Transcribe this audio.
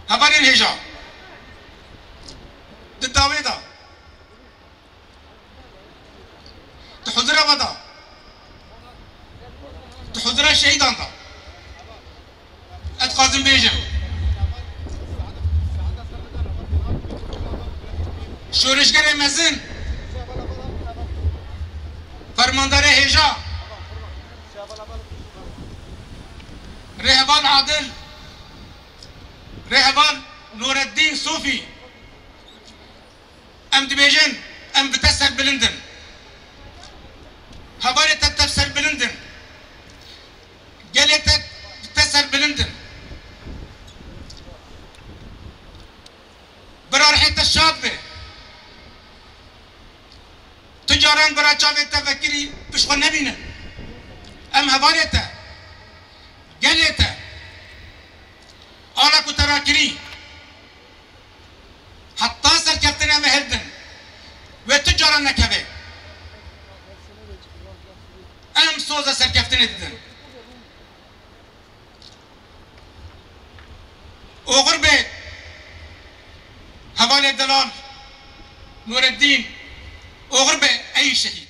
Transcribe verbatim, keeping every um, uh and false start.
Hevalên hêja. Di dawê de. Di huzura ve de. Di huzura şehîdan de. Ez dixwazim bêjim. Şoreşgerê mezin. Fermandarê hêja. Rêheval Adil. Rêheval Nureddin Sofî. Em dibêjin, em bi te serbilind in. Hevalê te tev serbilind in. Gelê te bi te serbilind in. Bira rihê te şad be. Tu caran bira çavê te vekirî pişt xwe nebînin. Em hevalê te, gelê te, ala ku te rakirî, heta serkeftina me hildin, wê tu caran nekeve. Em soza serkeftinê didin. Oxir be hevalê delal Nureddin, oxir be ey şehîd.